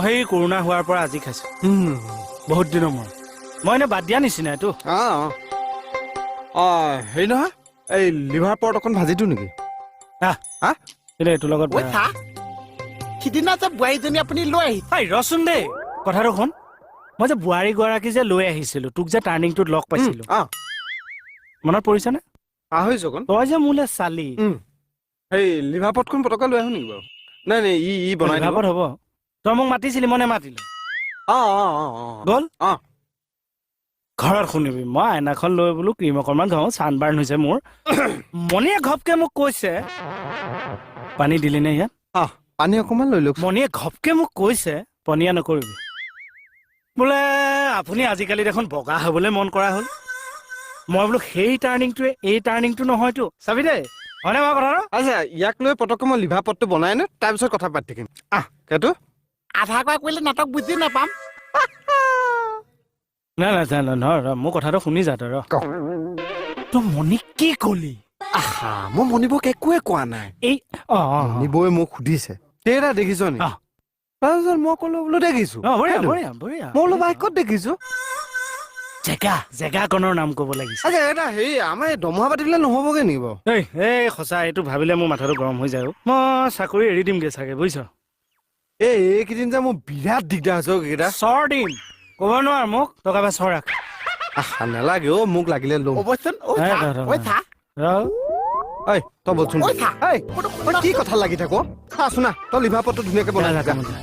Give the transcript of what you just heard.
সেই কৰোণা হোৱাৰ পৰা আজি খাইছো বহুত দিনৰ মূৰত। মই এনে বাদ দিয়া নিচিনাইতো। অঁ, হেৰি নহয়, এই লিভাৰ পৰ্ট অকণ ভাজি দিওঁ নেকি? আহ। হা? কিন্তু এইটোৰ লগত ঐ। বেয়া। চা, সিদিনা যে বোৱাৰীজনী আপুনি লৈ আহিছে। ঐ, ৰচোন দেই, কথাটো শুন। মই যে বোৱাৰীগৰাকী যে লৈ আহিছিলো, তোক যে টাৰ্ণিংটোত লগ পাইছিলো, মনত পৰিছেনে? পাহৰিছো অকণ। তই যে মোলে চালি। সেই লিভাৰ পটখন পটককৈ লৈ আহো নেকি বাৰু? নাই নাই, ই ই বনাই দিব। লিভাৰ পট হ'ব। তই মোক মাতিছিলি, মই নেমাতিলো। অঁ অঁ অঁ অঁ গ'ল। ঘৰত শুনিবি, মই আইনাখন লৈ বোলো ক্ৰীম অকণমান ঘঁহো, চানবাৰ্ণ হৈছে মোৰ। মণিয়ে ঘপকে মোক কৈছে, পানী দিলি নে ইয়াত? অঁ, পানী অকণমান লৈ লওক। মণিয়ে ঘপকে মোক কৈছে, পনীয়া নকৰিবি বোলে, আপুনি আজিকালি দেখোন বগা হ'বলৈ মন কৰা হ'ল। মই বোলো সেই টাৰ্ণিংটোৱে এই টাৰ্ণিংটো নহয়তো, চাবি দেই, হয়নে বাৰু কথাটো? আচ্ছা, ইয়াক লৈ পটককৈ মই লিভাৰ পটটো বনাই আনো, তাৰপিছত কথা পাতি থাকিম। আহ, সেইটো। আধা কোৱা কৰিলে নাটক বুজি নাপাম। নাই নাই নাই, নহয়, ৰ, মোৰ কথাটো শুনি যা তই, ৰ। ক। তই মণিক কি কলি? আহা, মই মণিবৌক একোৱে কোৱা নাই। এই অঁ অঁ মণিবৌয়ে মোক সুধিছে, কেইটা দেখিছ নি? তাৰপিছত মই ক'লো বোলো দেখিছো। অঁ, বঢ়িয়া। সেইটো। বঢ়িয়া বঢ়িয়া। মই বোলো বাইকত দেখিছো। জেগাকণৰ নাম ক'ব লাগিছে। আচ্ছা, এটা হেৰি, আমাৰ এই দৰমহা পাতিবলৈ নহ'বগৈ নেকি বাৰু? এই এই সঁচা, এইটো ভাবিলে মোৰ মাথাটো গৰম হৈ যায় অ'। মই চাকৰি এৰি দিমগে চাগে, বুজিছ? এই এইকেইদিন যে মোৰ বিৰাট দিগদাৰ হৈছে অ' এইকেইটা। চৰ দিম, ক'ব নোৱাৰ মোক, টকা বা চৰ ৰাখ। আহা, নালাগে অ', মোক লাগিলে ল'ম। অৱশ্যে ঐ। এই, চা। ৰ, ৰ, ঐ, চা। ৰ। ঐ, তই বলচোন। ঐ, চা। ঐ, তই কি কথা লাগি থাক? চা, শুনা, তই লিভাৰ পটটো ধুনীয়াকে বনাই যা, যা। যা, যা।